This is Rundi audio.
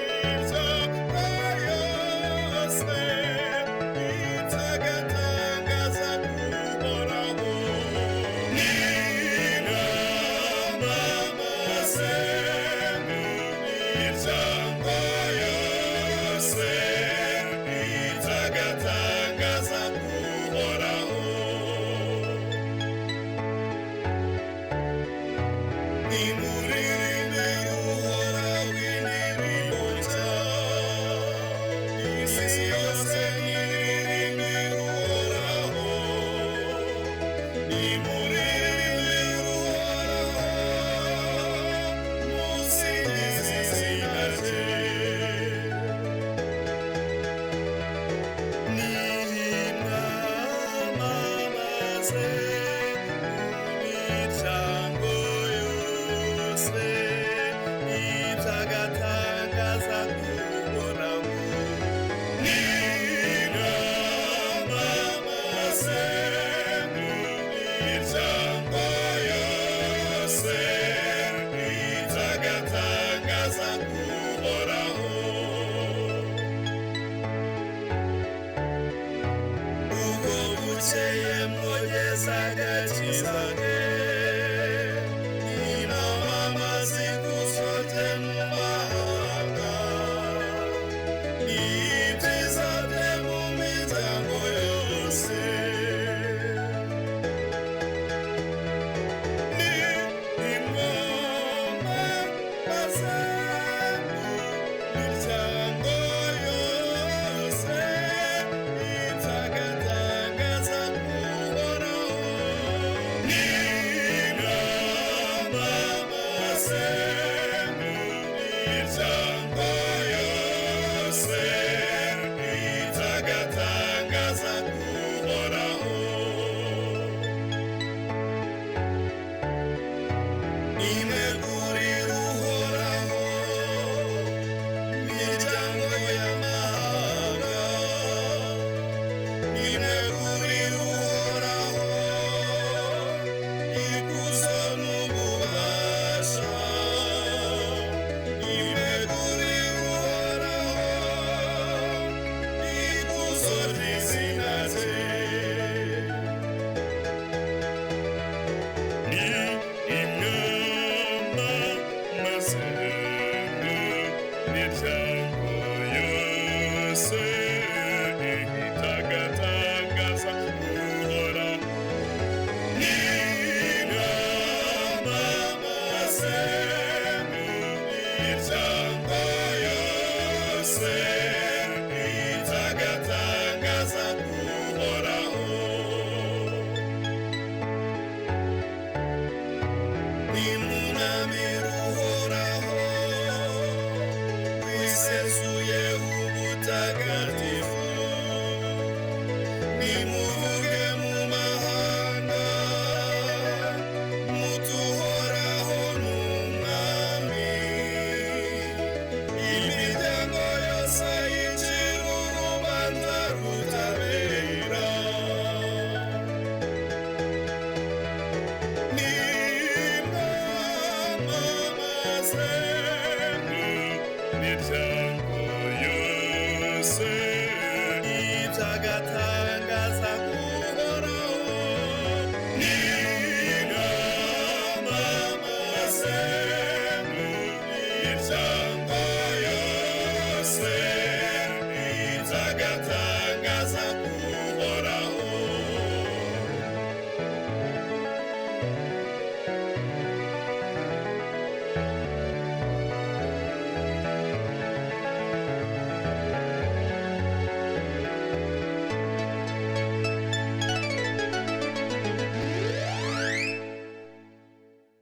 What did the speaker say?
Miryango yose itagatangaza kuhoraho. Nimwamamaze mu miryango yose itagatangaza kuhoraho. Nimuririmbe Uhoraho indirimbo nshya, isi yose niririmbe Uhoraho. Nimuririmbe Uhoraho, musingize izina rye. Nimwamamaze mu miryango yose itagatangaza kuhoraho. Nimwamamaze mu miryango yose itagatangaza kuhoraho. Ubwo bukeye mwogeza agakiza ke, ninamamaza ikuzo rye mu mahanga, n'ibyiza bye mu miryango yose. Nimwamamaze mu miryango yose itagatangaza kuhoraho. Nimwamamaze mu miryango yose itagatangaza kuhoraho. Nimegurire Uhoraho miryango y'amahanga, nimegurire Uhoraho ikuzo n'ububasha, nimegurire Uhoraho ikuzo ry'izina rye. Nimwamamaze mu miryango yose itagatangaza Uhoraho. Nimwamamaze mu miryango yose itagatangaza Uhoraho. Nimunamire Uhoraho wisesuye ubutagatifu, nimuvuge mu mahanga muti Uhoraho ni umwami. Imiryango yose ayicira urubanza rutabera. Nimwamamaze mu miryango